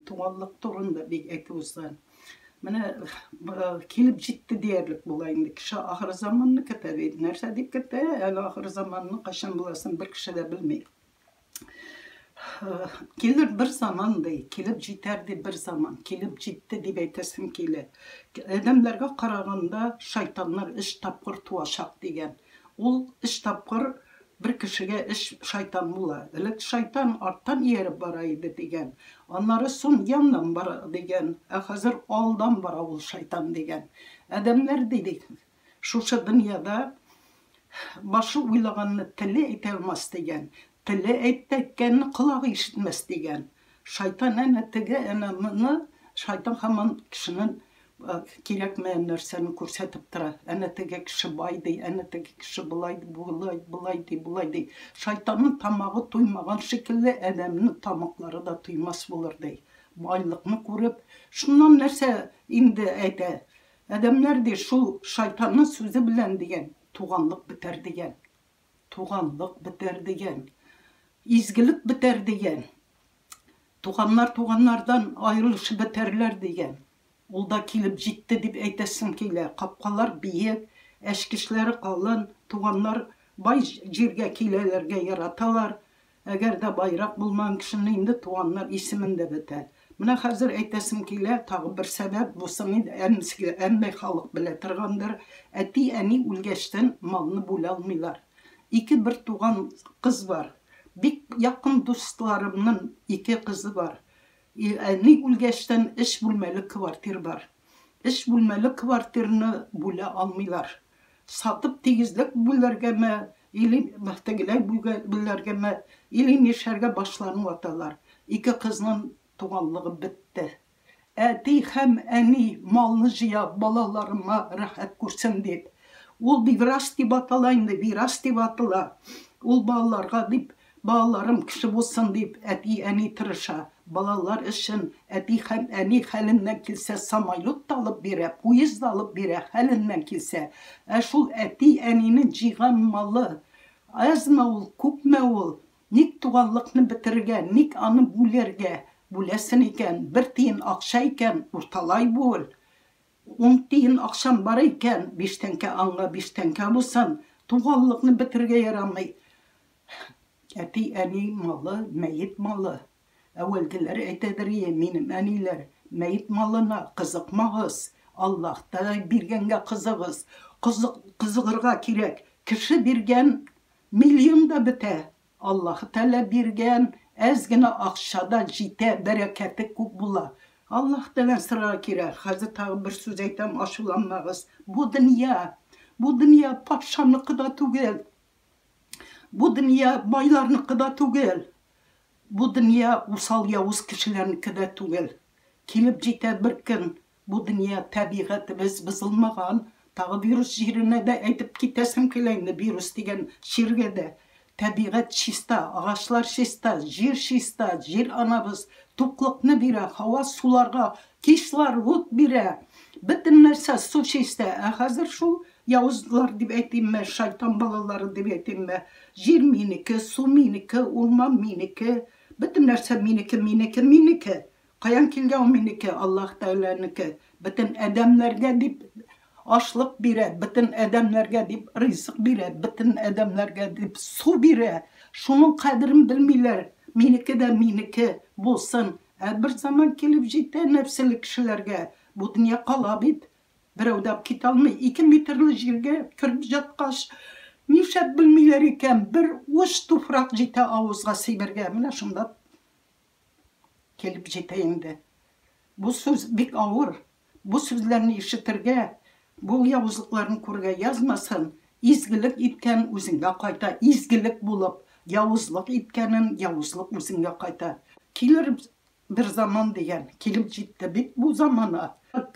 Туганлык турында бик әйтеп узган. Менә килеп җитте диярлек була инде. Кеше ахыр заманны көтә бит. Нәрсә дип көтә? Әле ахыр заманны кайчан буласын бер кеше дә белми. Килер бер заман ди, килеп җитәр ди бер заман, килеп җитте дип әйтәсем килә. Адәмнәргә караганда шайтаннар өч тапкыр туачак дигән. Ул өч тапкыр Бер кешегә өч шайтан була. Элек шайтан арттан ияреп бара иде, дигән. Аннары сун яннан бара, дигән. Ә хәзер алдан бара ул шайтан, дигән. Адәмнәр, ди, шушы дөньяда башы уйлаганны теле әйтә алмас, дигән. Теле әйтте әйткәнне колагы ишетмәс, дигән. Шайтан әнә теге, әнә моны, шайтан һаман кешенең кирәкмәгән нәрсәне күрсәтеп тора. Әнә теге кеше бай ди, әнә теге кеше болай, болай, болай ди, болай ди. Шайтанның тамагы туймаган шикелле, адәмнең тамаклары да туймас булыр ди. Байлыкны күреп, шуннан нәрсә инде әйтә? Адәмнәр ди, шул шайтанның сүзе белән дигән, туганлык бетәр дигән. Туганлык бетәр дигән. Изгелек бетәр дигән. Туганнар туганнардан аерылышып бетәрләр дигән. Ул да килеп җитте дип әйтәсем килә. Капкалар биек, әчкечләре калын, туганнар бай җиргә киләләргә яраталар. Әгәр дә байрак булмаган кешене инде туганнар исемендә бетә. Менә хәзер әйтәсем килә, тагы бер сәбәп, бусын инде әммә халык белә торгандыр, әти-әни үлгәчтен малны бүлә алмыйлар. Ике бертуган кыз бар. Бик якын дусларымнын ике кызы бар. И әни үлгәчтән өч бүлмәле квартир бар. Өч бүлмәле квартирны бүлә алмыйлар. Сатып тигезлек бүләргәме, или тегеләй бүләргәме, или нишләргә башларын ваталар. Ике кызнын туганлыгы бетте. Әти һәм әни малны җыя, балаларыма рәхәт күрсен дип. Ул биграс дип атала инде, вирас дип атыла. Ул балаларга дип, балаларым кеше булсын дип әти-әни тырыша. Балалар өчен әти һәм әни хәленнән килсә самолет та алып бирә, пуезд да алып бирә, хәленнән килсә. Ә шул әти-әнинең җыйган малы, әзме ул, күпме ул, Ник туганлыкны бетерергә, ник аны бүләргә? Бүләсен икән, бер тиен акча икән, урталай бүл. Ун тиен акчам бар икән, биш тәңкә аңа, биш тәңкә булсын. Туганлыкны бетерергә ярамый. Әти-әни малы, мәет малы. Әүвәлгеләр әйтәдер ие, минем әниләр, мәет малына кызыкмагыз, Аллаһ Тәгалә биргәнгә кызыгыз. Кызык, кызыгырга кирәк. Кеше биргән Миллион да бетә, Аллаһы Тәгалә биргән әз генә акча да җитә, бәрәкәте күп була. Аллаһ Тәгаләдән сорарга кирәк. Хәзер тагы бер сүз әйтәм, ачуланмагыз. Бу дөнья, бу дөнья патшаныкы да түгел. Бу дөнья байларныкы да түгел. Бу дөнья усал явыз кешеләрнеке дә түгел. Килеп җитә бер көн, Бу дөнья табигатебез бозылмаган, тагы вирус җиренә дә әйтеп китәсем килә инде, вирус дигән чиргә дә. Табигать чиста, агачлар чиста, җир чиста, җир анабыз туклыкны бирә, һава суларга кислород бирә, бөтен нәрсә су чиста. Ә хәзер шул явызлар дип әйтимме, шайтан балалары дип әйтимме, җир минеке, су минеке, урман минеке, бөтен нәрсә минеке, минеке, минеке. Каян килгән ул минеке, Аллаһ Тәгаләнеке. Бөтен адәмнәргә дип ашлык бирә, бөтен адәмнәргә дип ризык бирә, бөтен адәмнәргә дип су бирә. Шуның кадерен белмиләр. Минеке дә минеке булсын. Ә бер заман килеп җитә нәфселе кешеләргә. Бу дөнья кала бит. Берәү дә китә алмый. Ике метрлы җиргә кереп җаткач, нишләп белмиләр икән, бер уч туфрак җитә авызга сибәргә. Менә шунда Килеп җитә инде. Бу сүз бик авыр. Бу сүзләрне ишетергә, бу явызлыкларны күрергә язмасын. Изгелек иткән үзеңгә кайта, изгелек булып, явызлык иткәнен явызлык үзеңгә кайта. Килер бер заман дигән, килеп җитте бит бу замана.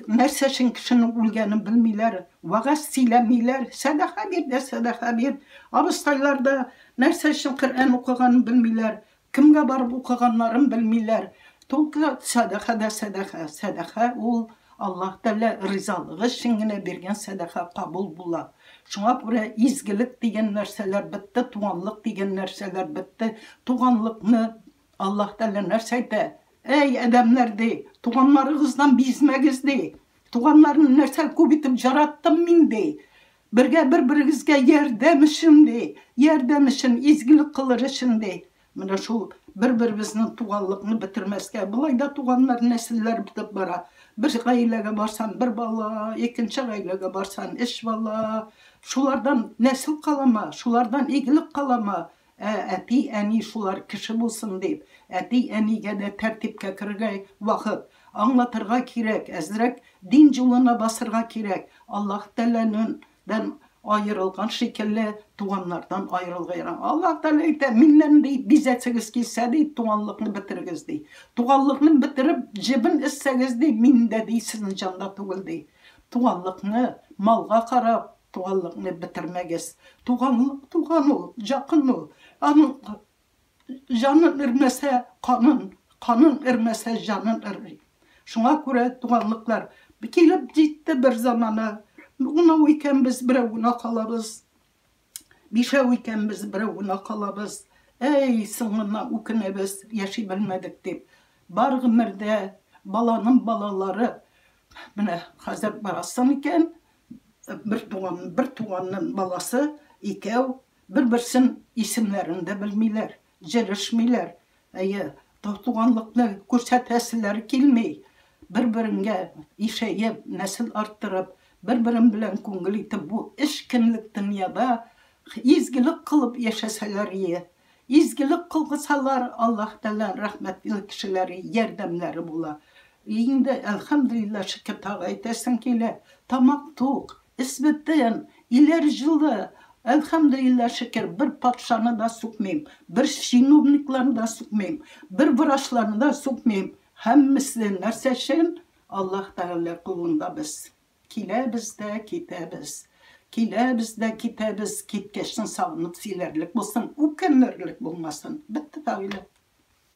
Нәрсә өчен кешенең үлгәнен белмиләр, вәгазь сөйләмиләр, сәдака бир дә сәдака бир. Абыстайлар да нәрсә өчен Коръән укыганын белмиләр, Кемгә барып укыганнарын белмиләр. Только сәдака да сәдака. Сәдака ул Аллаһ Тәгалә ризалыгы өчен генә биргән сәдака кабул була. Шуңа күрә изгелек дигән нәрсәләр бетте, туганлык дигән нәрсәләр бетте. Туганлыкны Аллаһ Тәгалә нәрсә әйтә? Әй, адәмнәр, ди, туганнарыгыздан бизмәгез, ди. Туганнарны нәрсә күп итеп җараттым мин, ди. Бергә бер-берегезгә ярдәм өчен, ди. Ярдәм өчен, изгелек кылыр өчен, ди. Менә шул бер-беребезнең туганлыкны бетермәскә. Болай да туганнар, нәселләр бетеп бара. Бер гаиләгә барсан, бер бала, икенче гаиләгә барсан, өч бала. Шулардан нәсел каламы? Шулардан игелек каламы? Ә әти-әни шулар кеше булсын дип, әти-әнигә дә тәртипкә керергә вакыт. Аңлатырга кирәк, әзрәк дин юлына басырга кирәк. Аллаһ Тәгаләнең дән аерылган шикелле, туганнардан аерылырга ярамый. Аллаһ Тәгалә әйтә, миннән ди, бизәсегез килсә ди, туганлыкны бетерегез ди. Туганлыкны бетереп, җебен өзсәгез ди, мин дә ди, сезнең җанда түгел ди. Туганлыкны малга карап, туганлыкны бетермәгез. Туганлык туган ул, якын ул. Аның Җанын өрмәсә, канын, канын өрмәсә, җанын өрми. Шуңа күрә туганлыклар килеп җитте бер замана. Унау икәнбез, берәү генә калабыз. Бишәү икәнбез, берәү генә калабыз. Әй, соңыннан үкенәбез, яши белмәдек дип. Бар гомердә баланың балалары менә хәзер барасың икән, бер туган, бер туганның баласы икәү Бер-берсен исемнәрен дә белмиләр, җелешмиләр. Әйе, туганлыкны күрсәтәселәре килми. Бер-береңгә ишәеп, нәсел арттырып, бер-берең белән күңел итеп бу өч көнлек дөньяда изгелек кылып яшәсәләр ие. Изгелек кылсалар, Аллаһ Тәгаләнең рәхмәтле кешеләре, ярдәмнәре була. Инде, әлхәмдүлилләһ, шөкер, тагы әйтәсем килә, тамак тук, Эс бөтен, иләр җылы. Әлхәмдүлилләһ шөкер, бер патшаны да сүкмим, бер чиновникларны да сүкмим, бер врачларны да сүкмим. Һәммесе нәрсә өчен? Аллаһ Тәгалә кулында без. Киләбез дә китәбез. Киләбез дә китәбез. Киткәчтен сагынып сөйләрлек булсын, үкенерлек булмасын. Бетте Фәгыйлә.